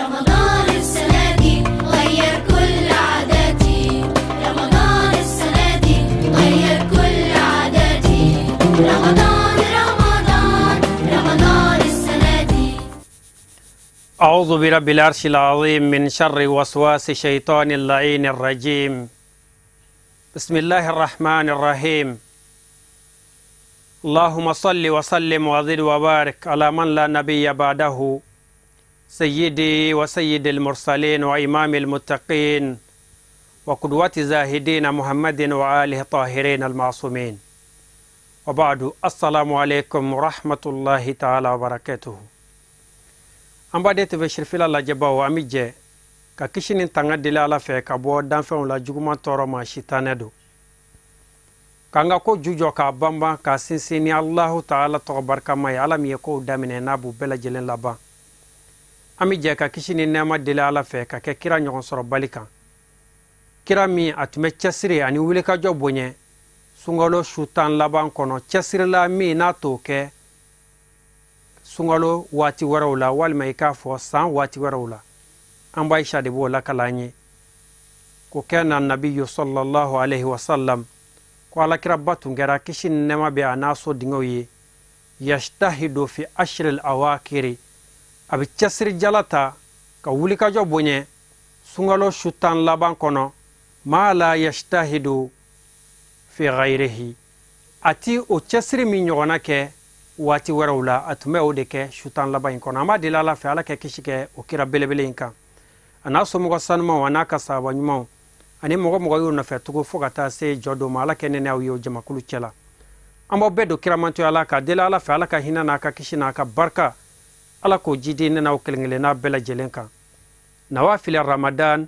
رمضان السنة دي غير كل عاداتي، رمضان السنة دي غير كل عاداتي، رمضان رمضان رمضان السنة دي. أعوذ برب العرش العظيم من شر وسواس شيطان اللعين الرجيم. بسم الله الرحمن الرحيم. اللهم صل وسلم وزد وبارك على من لا نبي بعده، سيدي وسيد المرسلين وإمام المتقين وقدوة زاهدين محمد وآله الطاهرين المعصومين. وبعد، السلام عليكم ورحمة الله تعالى وبركاته. An b'a TV Sirifila lajɛbaw, an bɛ jɛ ka kisi ni tanga deli Ala fɛ ka bɔ danfɛnw la juguman tɔɔrɔ ma, sitanɛ don, k'an ka ko jujɔ k'a banban k'a sinsin ni Alahu Taala tɔgɔ barikama ye, Ala min ye kow daminɛ n'a b'u bɛɛ lajɛlen laban. An bɛ jɛ ka kisi ni nɛɛma deli Ala fɛ ka kɛ kira ɲɔgɔn sɔrɔbali kan, kira min a tun bɛ cɛsiri ani wulikajɔ bonya sunkalo su 10 laban kɔnɔ, cɛsirila min n'a t'o kɛ sunkalo waati wɛrɛw la walima i k'a fɔ san waati wɛrɛw la. An ba Aisha de b'o lakala an ye ko kana nabiyu sallallahu alaihi wasallam, ko alakiraba tun kɛra kisi ni nɛɛma bɛ a n'a so dingɛw ye, yashtahidu fi ashril awakiri, a bɛ cɛsiri jala ta ka wulikajɔ bonya sunkalo su 10 laban kɔnɔ, ma la yashtahidu fi ghayrihi, a ti o cɛsiri min ɲɔgɔnna kɛ waati wɛrɛw la, a tun bɛ o de kɛ su 10 laban in kɔnɔ. An b'a deli Ala fɛ Ala kɛ kisi kɛ o kira belebele in kan, a n'a somɔgɔ sanumanw a n'a ka sahaba ɲumanw ani mɔgɔ mɔgɔ y'o nɔfɛ tugun fo ka taa se jɔ don ma. Ala kɛ ne n'aw ye o jamakulu cɛ la. An b'aw bɛɛ don kiramantoya la k'a deli Ala fɛ Ala ka hinɛ n'a ka kisi n'a ka barika, Ala k'o jidi ne n'aw kelen kelenna bɛɛ lajɛlen kan. Nawafil Ramadan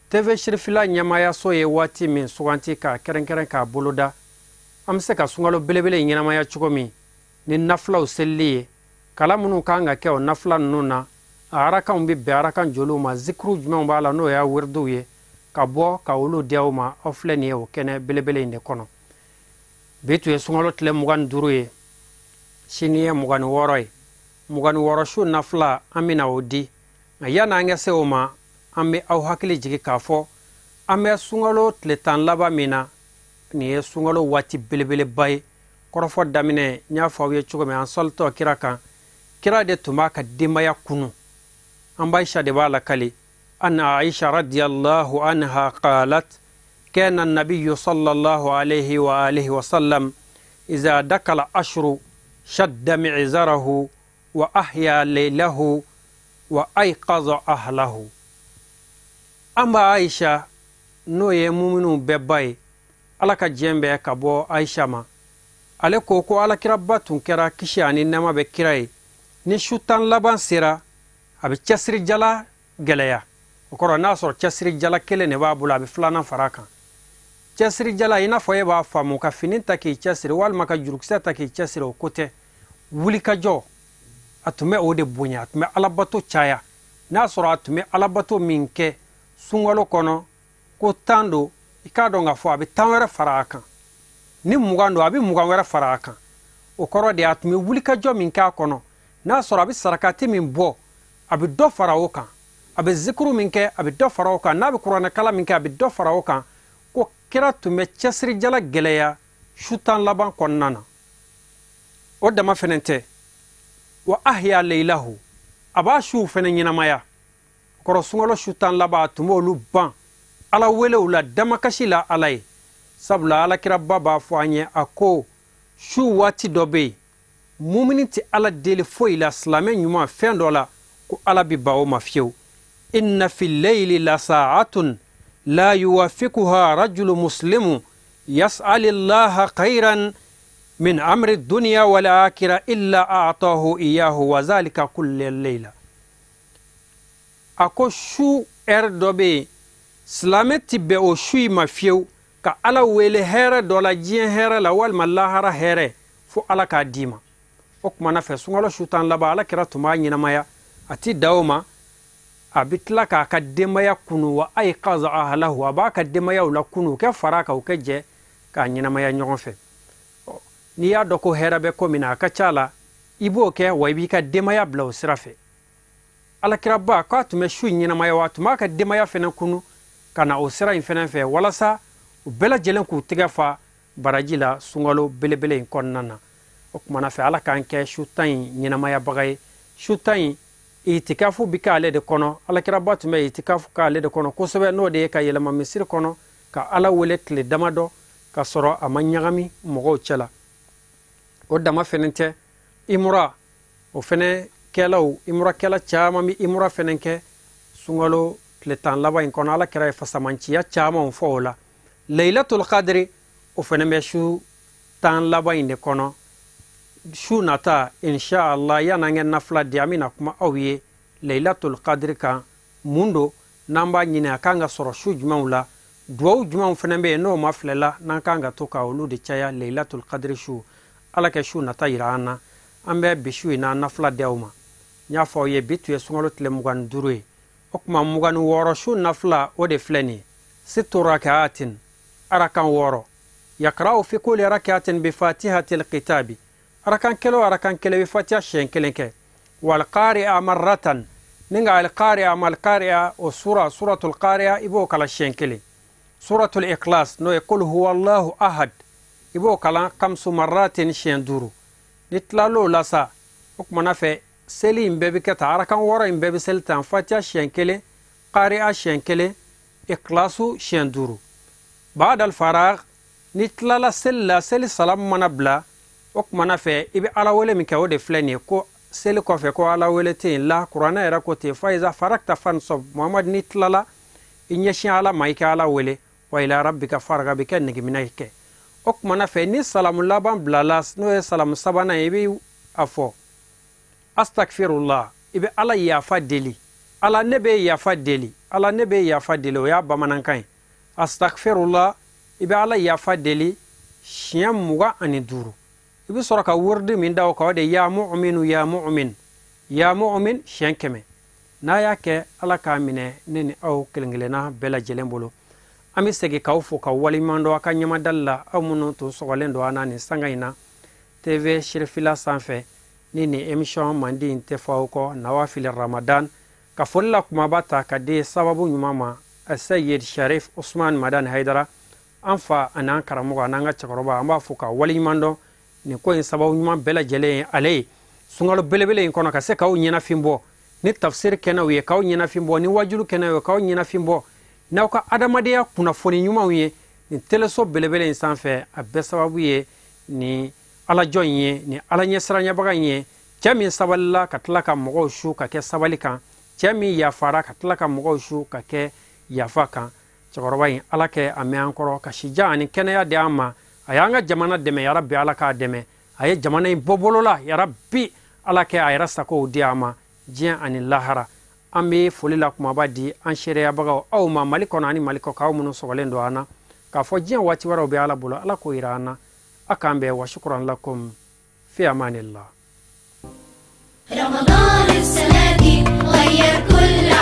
TV Sirifila ɲɛmaayaso ye waati min suganti k'a kɛrɛnkɛrɛn k'a boloda, an bɛ se ka sunkalo belebele in ɲɛnamaya cogo min ni nafilaw selili ye, kalan minnu kan ka kɛ o nafila ninnu na, a arakanw bɛ bɛn arakan joliw ma, zikiru jumɛnw b'a la n'o y'a wiridiw ye, ka bɔ ka olu di aw ma. Aw filɛ nin ye o kɛnɛ belebele in de kɔnɔ. Bi tun ye sunkalo tile 25 ye, sini ye 26 ye. 26 su nafila an bɛna o di, nka yanni an ka se o ma, an bɛ aw hakili jigin k'a fɔ an bɛ sunkalo tile 10 laban min na, nin ye sunkalo waati belebeleba ye. Kɔrɔfɔ daminɛ n y'a fɔ aw ye cogo min, an sɔlitɔ kira kan, kira de tun b'a ka denbaya kunu. An ba Aisha de b'a lakali, anna Aisha radiyallahu anha qalat kana an-nabiyyu sallallahu alayhi wa alihi wa sallam iza dakala ashru shadda mi'zarahu wa ahya laylahu wa ayqaza ahlahu. An ba Aisha n'o ye muminw bɛɛ ba ye, Ala ka diɲɛ bɛɛ ka bɔ Aisha ma, ale ko ko alakiraba tun kɛra kisi ani nɛɛma bɛ kira ye, ni su 10 laban sera a bɛ cɛsiri jala gɛlɛya. O kɔrɔ n'a sɔrɔ cɛsiri jala kelen de b'a bolo, a bɛ filanan fara a kan. Cɛsiri jala i n'a fɔ e b'a faamu ka fini ta k'i cɛsiri walima ka jurukisɛ ta k'i cɛsiri, o ko tɛ. Wulikajɔ a tun bɛ o de bonya, a tun bɛ alabato caya. N'a sɔrɔ a tun bɛ alabato min kɛ sunkalo kɔnɔ ko 10 don, i k'a dɔn k'a fɔ a bɛ 10 wɛrɛ fara a kan, ni 20 don a bɛ 20 wɛrɛ fara a kan. O kɔrɔ de a tun bɛ wulikajɔ min k'a kɔnɔ, n'a sɔrɔ a bɛ sarakati min bɔ a bɛ dɔ fara o kan, a bɛ zikiru min kɛ a bɛ dɔ fara o kan, n'a bɛ kuranɛkala min kɛ a bɛ dɔ fara o kan. Ko kira tun bɛ cɛsirijala gɛlɛya su 10 laban kɔnɔna na. O dama fɛnɛ tɛ, wa ahya laylahu, a b'a suw fɛnɛ ɲɛnamaya. O kɔrɔ sunkalo su 10 laban a tun b'olu ban Ala welew la, damakasi la Ala ye. Sabula alakiraba b'a fɔ an ye, a ko su waati dɔ bɛ yen, mumini tɛ Ala deli foyi la, silamɛ ɲuman fɛn dɔ la, ko Ala bɛ ban o ma fiyewu. Inna fi layli la sa'atun la yuwafiquha rajulu muslimu yas'alillaha khayran min amri dunya wal akhirah illa a'tahu iyyahu wa zalika kullu layla. A ko su ɛri dɔ bɛ yen, silamɛ tɛ bɛn o su in ma fiyewu ka Ala wele hɛrɛ dɔ la, diɲɛ hɛrɛ la walima lahara hɛrɛ, fo Ala k'a d'i ma. O kumana fɛ sunkalo su 10 laban Ala kira tun b'a ɲɛnamaya, a ti da o ma, a bɛ tila k'a ka denbaya kunu, wa ayqaza ahlahu, a b'a ka denbayaw la kunu, u kɛ fara a kan, u kɛ jɛ k'a ɲɛnamaya ɲɔgɔn fɛ. N'i y'a dɔn ko hɛrɛ bɛ ko min na, a ka ca la i b'o kɛ, wa i b'i ka denbaya bila o sira fɛ. Alakiraba k'a tun bɛ su in ɲɛnamaya wa a tun b'a ka denbaya fɛnɛ kunu ka na o sira in fɛnɛ fɛ walasa u bɛɛ lajɛlen k'u tɛgɛ fa baraji la sunkalo belebele in kɔnɔna na. O kumana fɛ Ala k'an kɛ su 10 in ɲɛnamayabaga ye. Su 10 in itikafu bi k'ale de kɔnɔ. Alakiraba tun bɛ itikafu k'ale de kɔnɔ kosɛbɛ, n'o de ye ka yɛlɛma misiri kɔnɔ ka Ala wele tile damadɔ ka sɔrɔ a ma ɲagami mɔgɔw cɛ la. O dama fɛnɛ tɛ, imura o fɛnɛ kɛlaw, imurakɛla caman bɛ imura fɛnɛ kɛ sunkalo tile 10 laban in kɔnɔ. Ala kɛra ye fasamanciya camanw fɔ o la. Laylatul Qadri o fɛnɛ bɛ su 10 laban in de kɔnɔ. Su nata insha Allah yan'an ka nafila di, an bɛna kuma aw ye Laylatul Qadri kan. Mun don n'an b'a ɲini a kan ka sɔrɔ su jumɛnw la, duwawu jumɛnw fɛnɛ bɛ yen n'o ma filɛ la n'an kan ka to ka olu de caya Laylatul Qadri su. Ala kɛ su nata yira an na. An bɛ bi su in na nafila di aw ma. N y'a fɔ aw ye bi tun ye sunkalo tile 25 ye. O tuma 26 su nafila o de filɛ nin ye. Sittu rakaatin, arakan 6. Yakra'u fi kulli rakaatin bi fatihatil kitabi. Arakan kelen o arakan kelen bɛ fatiha siɲɛ kelen kɛ. Wal qari'a marratan, ni ka al qari'a mal qari'a o sura, suratul qari'a i b'o kalan siɲɛ kelen. Suratul ikhlas n'o ye qul huwallahu ahad, i b'o kalan kamsu marratin siɲɛ 5. Ni tilal'o la sa, o kumana fɛ seli in bɛɛ bɛ kɛ tan, arakan 6 in bɛɛ bɛ seli tan, fatiha siɲɛ kelen, qari'a siɲɛ kelen, ikhlasu siɲɛ 5. Ba'dal faragh, ni tilala seli la, seli salamu mana bila, o kumana fɛ i bɛ Ala wele min kɛ o de filɛ nin ye, ko seli kɔfɛ ko Ala wele tɛ yen la, kuranɛ yɛrɛ ko ten, fa iza farakta fansab. Muhamadu n'i tilala i ɲɛsin Ala ma i ka Ala wele, wa ila rabbika farghab, i ka negeminɛ kɛ. O kumana fɛ ni salamu laban bilala, n'o ye salamu sabanan ye, i bɛ a fɔ astakfirullah, i bɛ Ala yafa deli. Ala ne bɛ yafa deli, Ala ne bɛ yafa deli, o y'a bamanankan ye. Astakfirullah, i bɛ Ala yafa deli siɲɛ 25. I bɛ sɔrɔ ka wurudi min da o kan, o de ye ya mu'minu ya mu'min, ya mu'min siɲɛ 100. N'a y'a kɛ Ala k'a minɛ ne ni aw kelen kelenna bɛɛ lajɛlen bolo. An bɛ segin k'aw fo ka waleɲuman dɔn aw ka ɲɛmadali la, aw minnu tun sɔgɔlen don an na nin sanga in na TV Sirifila sanfɛ ni nin émission mandi in tɛ fɔ aw kɔ, Nawafil Ramadan. Ka foli la kumaba ta ka di sababu ɲuman ma, Seyid Sharif Usman Madani Haidara, an fa an'an karamɔgɔ an'an ka cɛkɔrɔba, an b'a fo ka waleɲuman dɔn nin ko in sababu ɲuman bɛɛ lajɛlen ye ale ye sunkalo belebele in kɔnɔ, ka se k'aw ɲɛnafin bɔ ni tafsir kɛnɛw ye, k'aw ɲɛnafin bɔ ni wajulu kɛnɛw ye, k'aw ɲɛnafin bɔ n'aw ka adamadenya kunnafoni ɲumanw ye nin teleso belebele in sanfɛ. A bɛɛ sababu ye ni alajɔ in ye, ni Ala ɲɛsiranɲɛbaga in ye, cɛ min sabalila ka tila ka mɔgɔw su ka kɛ sabali kan, cɛ min yafara ka tila ka mɔgɔw su ka kɛ yafa kan. Cɛkɔrɔba in Ala kɛ a mɛn an kɔrɔ, ka sija ani kɛnɛya di an ma. A y'an ka jamana dɛmɛ, yarabi Ala k'a dɛmɛ. A ye jamana in bɔ bolo la, yarabi Ala kɛ a yɛrɛ sagow di a ma diɲɛ ani lahara. An bɛ foli la kumaba di an seereyabagaw aw ma Mali kɔnɔ ani Mali kɔ kan, aw minnu sɔgɔlen don an na, k'a fɔ diɲɛ waati wɛrɛw bɛ Ala bolo, Ala k'o yira an na. A k'an bɛn, wa shukran lakum, fi amanillah. رمضان السنة دي غير كل